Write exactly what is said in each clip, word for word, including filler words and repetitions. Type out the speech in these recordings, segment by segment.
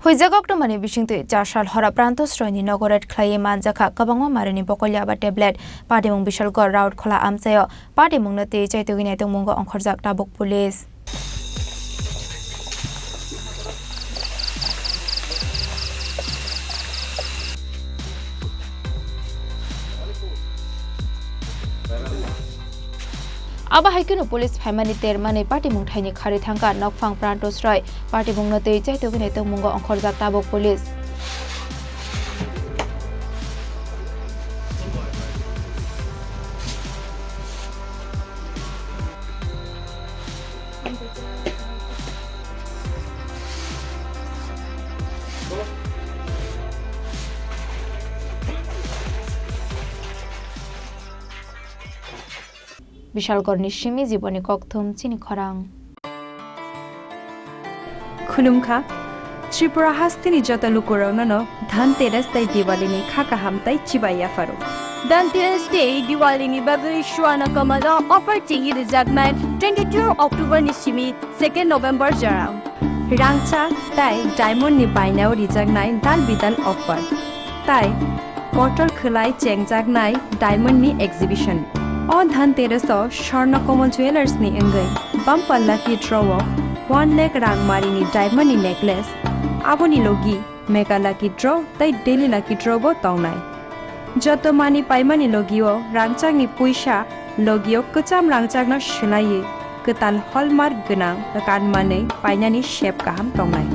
Huijak koktwmani bisingtwi chasal hora Pranto Sroini nogo raid khlaiwi manjakha kwbangma marini bokolya ba tablet. Patimung Bishalgarh Rautkhla amchaio patimungno twi chaitugwi naitungmungo ongkhorjak tabuk police. Abo hai kheno police phaimani termani patimung thaini kharwi thangkha nokphang Pranto Sroi. Patimungno twi chaitugwi naitungmungo ongkhorjak tabuk police. Bishalgarhni simi Jiboni Kokthum chini khorang. Khulumkha, Tripura hasteni joto lukurokno no Dhanteras tei Diwalini kha kaham tei chibai yapharo. Dhanteras tei Diwalini bagwi suana kwmajak offer chengwi rwjaknai twenty-two October ni simi second November jora. Rangchak tei diamond ni bainao rijaknai dal bidal offer. Tai kotor khwlai chengjaknai diamond ni exhibition. O Dhanteras o Swarna Kamal Jewellers ni wngwi bumper lucky draw o one lakh rang mari ni diamond ni necklace, aboni logi mega lucky draw tei daily lucky draw bo tongnai. Joto mani paimani logio rangchakni puisa logio kwcham rangchakno swlaiwi kwtal hallmark gwnang kanmanwi painani sep kaham tongnai.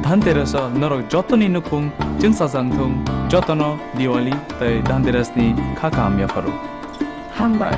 Dhanteras o norok jotoni nukhung chwngsajak thung, jotono Diwali tei Dhanteras ni kha kaham yapharo. Hambai.